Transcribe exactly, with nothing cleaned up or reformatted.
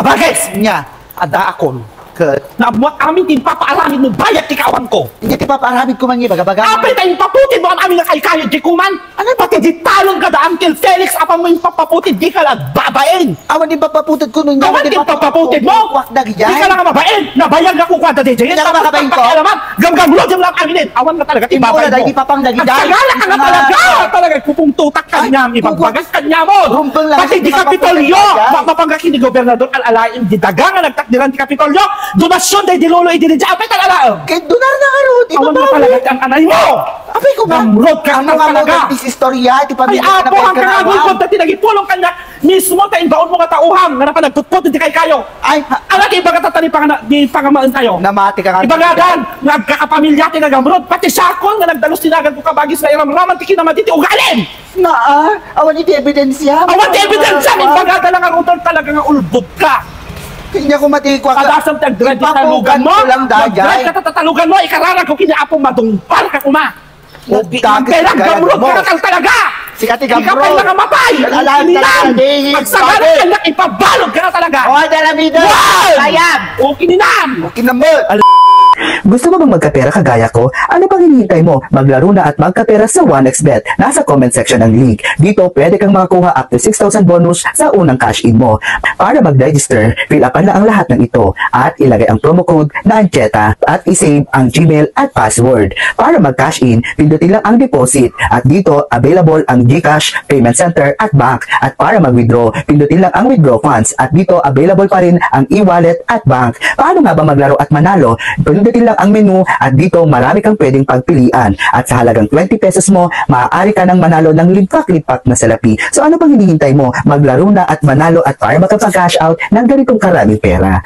Bagay! Nya, adda akon ket naammoak amin ti impapaaramid mo bayat ti kaawan ko. Nya ti papaaramid ko man nga ibagabaga. Apay ta impaputid mo am-amin nga kaykayo di kuman? Ano? Pati di talon kada Uncle Felix, apan mo impapaputid, di ka nagbabain. Awan di papaputid ko nun. Awan di papaputid mo. Kukuak dagijay. Di ka lang mabain. Nabayag nga kukuak dagijay. Hindi ka makabain ko. Pakialaman. Gamgamlo, diyan lang aminin. Awan na talaga. Imo na dagijay, papang dagijay. Agsagana ka na talaga. Talaga, pupungtutak kaniam, ibagbagas kaniam. Pati di Kapitolyo, ma-, mapanggak ni Gobernador Al-Alain, di daga nga nagtakderan ti Kapitolyo, donasyon day di lolo idi di apay tal-alaem. Kay donar na nga, Ruth. Awan na talaga ang anay mo. Apay ko ba? Gamrod ka talaga. Amo nga talaga. Mo, istorya, ti pamilya. Ay, apo, ang kangagulpot na tinagipulong kanya, mismo ta imbaon mo nga tauhang, nga napanagputpot, di kay kayo. Ay, ha- Ala, ti ibaga ta, tani pangana-, di pangamaen tayo. Namati ka nga. Ibaga dan, nga agkakapamilya ti nagamrod, pati sakon nga nagdalus ti nagan ko kabagis nga iramraman ti kinamati ti ugalim! Naa, awan iti ebidensya. Awan ti ebidensya, ibaga da lang nga rudal talaga nga ulbod ka. Kanya ko mati ko. Adasam ti agdrive ti talugan mo. Ipapugan ko lang dayay. Agdrive ka ta talugan mo, ikararag ko kini Apo, madungpar ka kuma. Nagdakit ka, gamrot ka talaga! Sika ti gamrot. Ikaw pay nakamatay! Alam talaga, di. Magsagana ka na, ipabalog ka na talaga! O, ada, Ramiro! Wow! Sayang! Okay ni Nan! Okay na mo! Gusto mo bang magkapera kagaya ko? Ano pang hinihintay mo? Maglaro na at magkapera sa one X bet. Nasa comment section ang link. Dito, pwede kang makakuha up to six thousand bonus sa unang cash-in mo. Para mag-register, fill upan lang ang lahat ng ito at ilagay ang promo code na Ancheta at i-save ang Gmail at password. Para mag-cash in, pindutin lang ang deposit at dito available ang GCash, payment center at bank. At para mag-withdraw, pindutin lang ang withdraw funds at dito available pa rin ang e-wallet at bank. Paano nga ba maglaro at manalo? Pindutin lang ang menu at dito marami kang pwedeng pagpilian. At sa halagang twenty pesos mo, maaari ka nang manalo ng limpak-limpak na salapi. So ano pang hinihintay mo? Maglaro na at manalo at para makapag-cash out ng ganitong karaming pera.